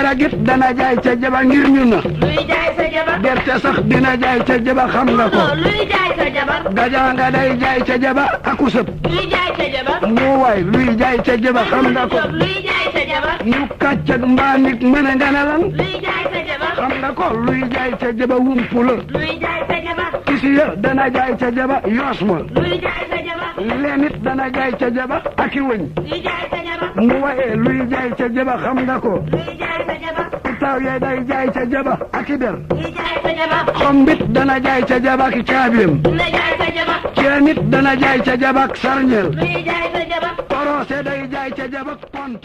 ragit dana jaay ca jaba ngir ñu na luy jaay sa jabar gerte sax dina jaay ca jaba xam nga ko luy jaay sa jabar gajaa nga day jaay ca jaba aku sëb luy jaay sa jabar mu waay luy jaay ca jaba xam nga ko luy jaay sa jabar ñu kàcc ak mbaa nit mën a nga ne lan luy jaay sa jabar xam nga ko luy jaay ca jaba wumpu la luy jaay sa jabar isi ya dana jaay ca jaba yoos ma luy jaay sa jabar lenit dana jaay ca jaba aki wëñ luy jaay sa jabar mu waye luy jaay ca jaba xam nga ko luy jaay sa jabar taw ya day jaay ca jaba aki der luy jaay sa jabar xombit dana jaay ca jaba aki caabiem luy jaay sa jabar ceenit dana jaay ca jaba ak sarñel luy jaay sa jabar korose day jaay ca jaba ak pont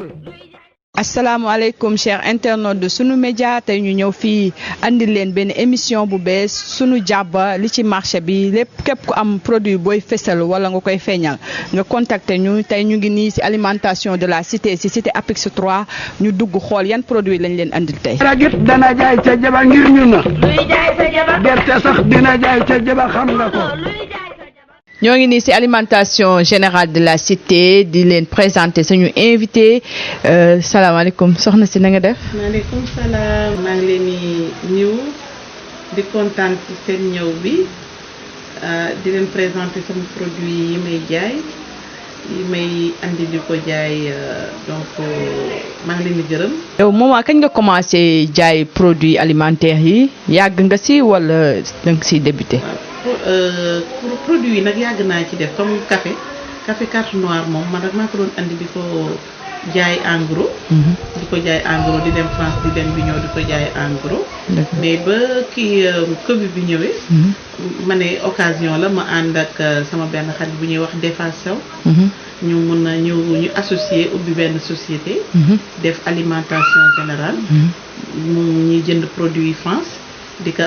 asalaamaaleykum chers internautes de sunu média tey ñu ñëw fii andi leen benn émission bu bees sunu jàbba li ci marché bi lépp képp ku am produit booy fésal wala nga koy feeñal nga contacter ñu tey ñu ngi nii ci alimentation de la cité ci cité Apix 3 ñu dugg xool yan produit lañ leen andil tey. ragit dana jaay ca jaba ngir ñu na luy jaay sa jabar gerte sax dina jaay ca jaba xam nga ko ñoo ngi nii ci alimentation générale de la cité di leen présenter suñu invité salaamaaleykum soxna si na nga def. maaleykum salaam maa ngi leen di ñëw di kontaan ci seen ñëw bi di leen présenter sama produit yi may jaay yi may andi di ko jaay donc maa ngi leen di gërëm. yow moom kañ nga commencé jaay produits alimentaires yi yàgg nga ci wala da nga ciy débuté. pour produit yi nag yàgg naa ci def comme café carte noire moom man rek maa ko doon andi di ko jaay en gros. di ko jaay en gros di dem France di dem bi ñëw di ko jaay en gros. mais ba kii Covid bi ñëwee. ma ne occasion la ma ànd ak sama benn xarit bu ñuy wax Defa Sow. ñu mun a ñu associé ubbi benn société. def alimentation générale. mu ñuy jënd produit France. di ko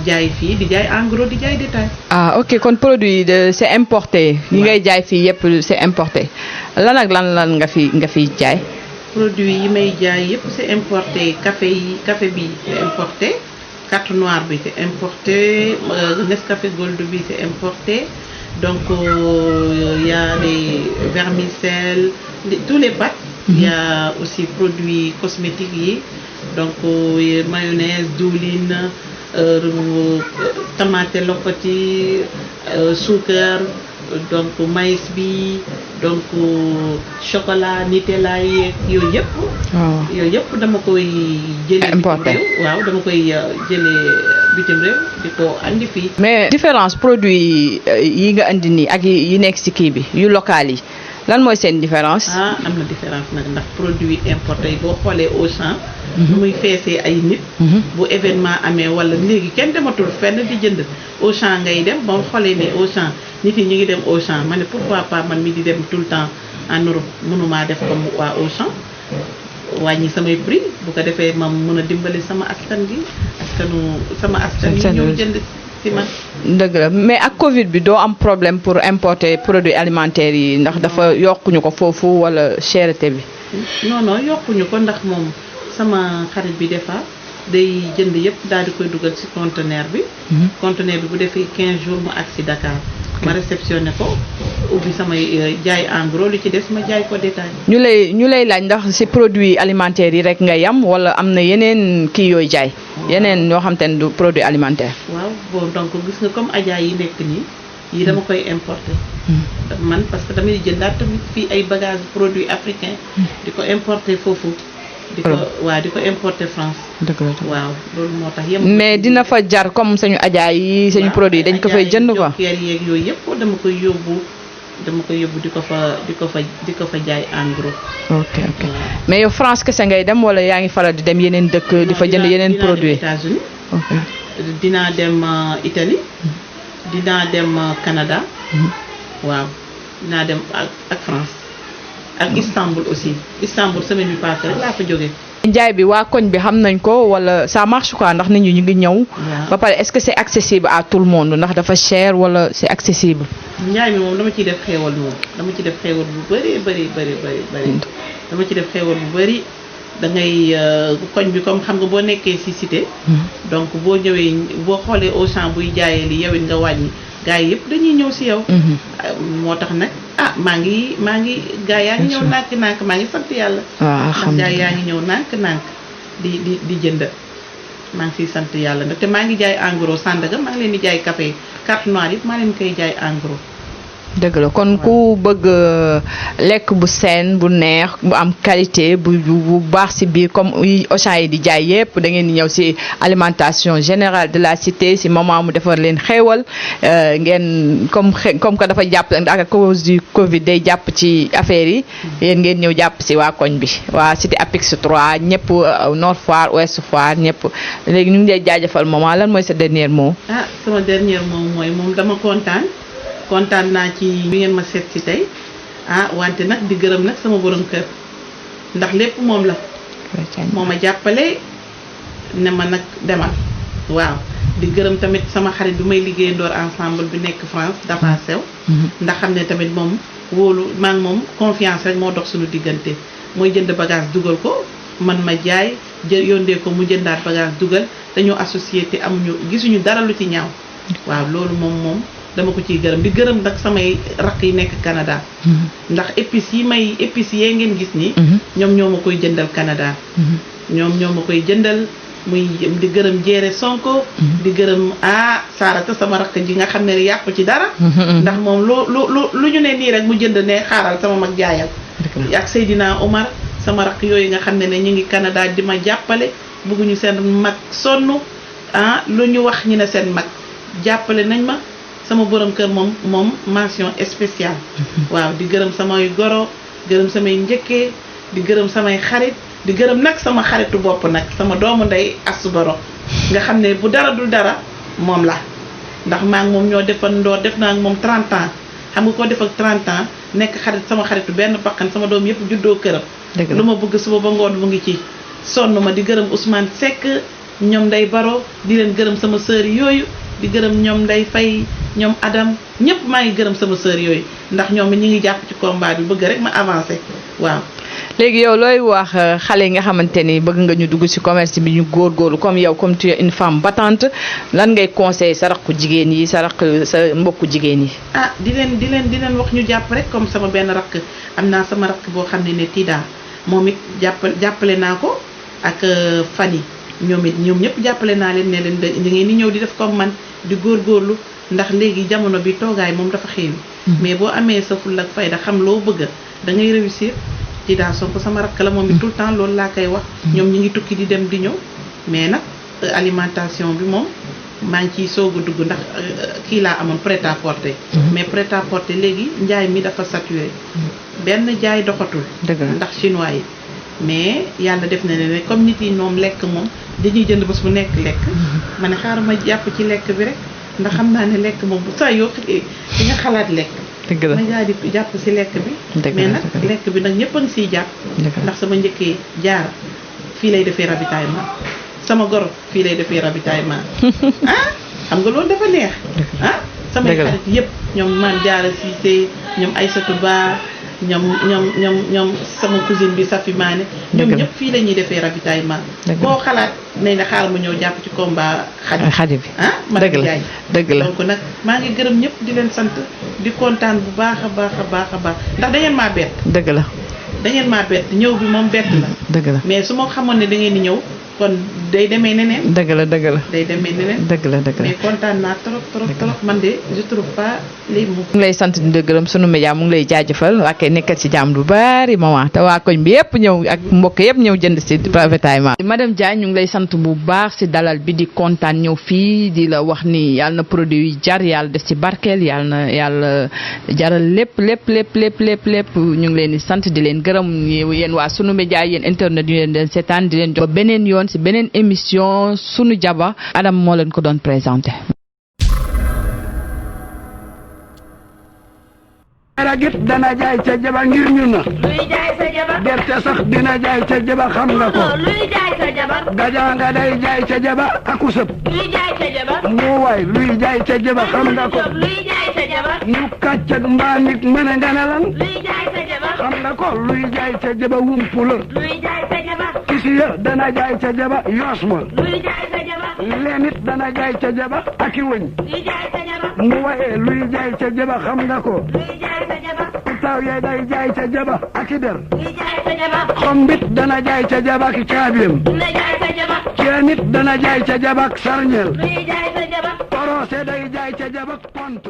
jaay fii di jaay en gros di jaay détail. ah ok kon produit de c'est importé. yi ngay jaay fii yëpp c'est importé lan ak lan nga fi jaay. produit yi may jaay yëpp c'est importé café bi c'est importé carte noire bi c'est importé Nescafé Gold bi c'est importé donc y a les vermicelles tous les pâtes. Il y a aussi produits cosmétiques yi donc mayonnaise diwlin tomate lokoti suukar donc maïs bi donc chocolat Nutella yeeg yooyu yëpp. yooyu yëpp dama koy jëlee importé waaw dama koy jëlee bitim réew di ko andi fii. mais différence produit yi nga andi nii ak yi nekk ci kii bi yu local yi lan mooy seen différence. am na différence nag ndax produit importé yi boo xoolee Auchan. bu muy feesee ay nit. bu événement amee wala léegi kenn dematul fenn di jënd Auchan ngay dem ba mu xoolee ne Auchan nit yi ñu ngi dem Auchan ma ne pourquoi pas man mi di dem tout le temps en Europe mënumaa def comme waa Auchan wàññi samay prix bu ko defee ma mën a dimbali sama askan gi sama askan yi ñëw jënd ci man. dëgg la mais ak Covid bi doo am problème pour importer produits alimentaires yi ndax dafa yokkuñu ko foofu wala cherté bi. non yokkuñu ko ndax moom sama xarit bi defa day jënd yëpp daal di koy dugal ci conteneur bi. conteneur bi bu defee 15 jours mu agsi Dakar. ma réceptionné ko ubbi samay jaay en gros li ci des ma jaay ko détail. ñu lay laaj ndax ci produits alimentaires yi rek nga yam wala am na yeneen kii yooyu jaay. yeneen yoo xam te ne du produit alimentaire. waaw bon donc gis nga comme aja yi nekk nii yi dama koy importer. man parce que damay jëndaat tamit fii ay bagages produits africains. di ko importer foofu. di ko importer France. waaw loolu moo tax mais dina fa jar comme sañu aja yi sañu produit dañ ko fay jënd quoi. yeeg yooyu yëpp dama koy yóbbu di ko fa jaay en gros. ok mais yow France kese ngay dem wala yaa ngi faral di dem yeneen dëkk di fa jënd yeneen produit. États-Unis dinaa dem Italie dinaa dem Canada. waaw dinaa dem ak France. ak Istanbul aussi Istanbul semaine bi passée rek laa fa jógee. njaay bi waa koñ bi xam nañ ko wala ça marche quoi ndax nit ñi ñu ngi ñëw. ba pare est-ce que c'est accessible à tout le monde ndax dafa cher wala c'est accessible. njaay mi moom dama ciy def xéewal moom dama ci def xéewal bu bëri dama ci def xéewal bu bëri da ngay koñ bi comme xam nga boo nekkee ci cité. donc boo ñëwee boo xoolee Auchan buy jaayee li yow it nga wàññi gars yi yëpp dañuy ñëw ci yow. moo tax nag maa ngi gars yaa ngi ñëw nànk maa ngi sant yàlla. waaw xam gars yaa ngi ñëw nànk di jënd maa ngi siy sant yàlla ndax te maa ngi jaay en gros Sandaga maa ngi leen di jaay café carte noire yëpp maa leen koy jaay en gros. dëgg la kon ku bëgg lekk bu seen bu neex bu am qualité bu baax ci biir comme Auchan yi di jaay yépp da ngeen di ñëw ci alimentation générale de la cité ci moment mu defar leen xéewal ngeen comme que dafa jàpp ak à cause du Covid day jàpp ci affaire yi yéen ngeen ñëw jàpp ci waa koñ bi waa cité Apix 3 ñëpp Nord Foire Ouest Foire ñëpp léegi ñu ngi lay jaajëfal maman lan mooy sa dernier mot. ah sama dernier mot mooy moom dama kontaan naa ci bi ngeen ma seet ci tey wante nag di gërëm nag sama borom kër ndax lépp moom la moo ma jàppale ne ma nag demal waaw di gërëm tamit sama xarit bi may liggéey ndoor ensemble bi nekk France dafa sew ndax xam ne tamit moom wóolu maa ngi moom confiance rek moo dox suñu diggante mooy jënd bagage dugal ko man ma jaay yóndee ko mu jëndaat bagage dugal dañoo associé te amuñu gisuñu dara lu ci ñaaw waaw loolu moom dama ko ciy gërëm di gërëm nag samay rakk yi nekk Canada ndax épices yee ngeen gis ni ñoom ñoo ma koy jëndal Canada ñoom ñoo ma koy jëndal muy di gërëm Jéere Sonko di gërëm Sarata sama rakk ji nga xam ne yàqu ci dara ndax moom lu ñu ne nii rek mu jënd ne xaaral sama mag jaayal ak Seydina Omar sama rakk yooyu nga xam ne ñu ngi Canada di ma jàppale bëgguñu seen mag sonn lu ñu wax ñu ne seen mag jàppale nañ ma sama borom kër moom mention spéciale waaw di gërëm samay goro gërëm samay njëkkee di gërëm samay xarit di gërëm nag sama xaritu bopp nag sama doomu ndey Astou Baro nga xam ne bu dara dul dara moom la ndax maa ngi moom ñoo defandoor def naa ak moom 30 ans xam nga ko def ak 30 ans nekk xarit sama xaritu benn bakkan sama doom yëpp juddoo këram lu ma bëgg suba ba ngoon mu ngi ci sonn ma di gërëm Ousmane Seck ñoom Ndey Baro di leen gërëm sama sœur yooyu di gërëm ñoom Ndey Fay ñoom Adam ñëpp maa ngi gërëm sama sœur yooyu ndax ñoom ñi ngi jàpp ci combat bi bëgg rek ma avancé waaw. léegi yow looy wax xale yi nga xamante ni bëgg nga ñu dugg ci commerce bi ñu góorgóorlu comme yow comme tu es une femme battante lan ngay conseil sa rakku jigéen yi sa mbokku jigéen yi. di leen wax ñu jàpp rek comme sama benn rakk am naa sama rakk boo xam ne Tida moom it jàppale naa ko ak Fani ñoom ñëpp jàppale naa leen ne leen da ngeen di ñëw di def comme man di góorgóorlu ndax léegi jamono bi toogaay moom dafa xeewi mais boo amee sa fulla ak fayda xam loo bëgg da ngay réussir. Tida Sonko sama rakk la moom it tout le temps loolu laa koy wax ñoom ñi ngi tukki di dem di ñëw mais nag alimentation bi moom maa ngi ciy soog a dugg ndax kii laa amoon prêt-à-porter mais prêt-à-porter léegi njaay mi dafa saturé benn jaay doxatul ndax chinois yi mais yàlla def na ne comme nit yi ñoom lekk moom dañuy jënd bés bu nekk lekk ma ne xaaral ma jàpp ci lekk bi rek ndax xam naa ne lekk moom bu saa yoo xëyee di nga xalaat lekk ma gaa di jàpp si lekk bi mais nag lekk bi nag ñëpp a ngi siy jàpp ndax sama njëkkee jaar fii lay defee ravitaillement sama goro fii lay defee ravitaillement xam nga loolu dafa neex samay xarit yëpp ñoom man jaara Cissé ñoom Aïssatou Ba ñoom sama cousine bi Safi Mané ñoom ñëpp fii la ñuy defee ravitaillement boo xalaat nañ ne xaaral ma ñëw jàpp ci combat xadi bi ma jaay dëgg la donc nag maa ngi gërëm ñëpp di leen sant di kontaan bu baax a baax a baax a baax ndax da ngeen maa bett dëgg la da ngeen maa bett ñëw bi moom bett la dëgg la mais su ma xamoon ne da ngeen di ñëw kon day demee neneen dëgg la day demee neneen dëgg la mais kontaan naa trop man de je trouve pas les mots. mu ngi lay sant di gërëm sunu média mu ngi lay jaajëfal waa kay nekkal ci jàmm lu bari maman te waa koñ bi yëpp ñëw ak mbokk yëpp ñëw jënd ci ravitaillement. madame Diagne ñu ngi lay sant bu baax ci dalal bi di kontaan ñëw fii di la wax ni yàlla na produit yi jar yàlla def ci barkeel yàlla jaral lépp ñu ngi leen di sant di leen gërëm yéen waa sunu média yéen internet yu leen seetaan di leen jox beneen yoon ci beneen émission sunu jaba Adam moo leen ko doon présenté. ragit dana jaay ca jaba ngir ñu na luy jaay sa jaba gerte sax dina jaay ca jaba xam nga ko luy jaay sa jaba gajanga day jaay ca jaba aku sëb luy jaay sa jaba mu waay luy jaay ca jaba xam nga ko luy jaay sa jaba ñu kàcc ak mbaa nit mën a nganalan luy jaay sa jaba xam nga ko luy jaay ca jaba wumpula luy jaay sa jaba kisiya dana jaay ca jaba yoos ma luy jaay sa jaba lenit dana jaay ca jaba aki wëñ luy jaay sa jaba mu waye luy jaay ca jaba xam nga ko luy jaay sa jaba taw yee day jaay ca jaba aki der luy jaay sa jaba. xombit dana jaay ca jaba ki caabeem Luy jaay sa jaba. ceenit dana jaay ca jaba ak sarñel Luy jaay sa jaba. korose day jaay ca jaba ak pont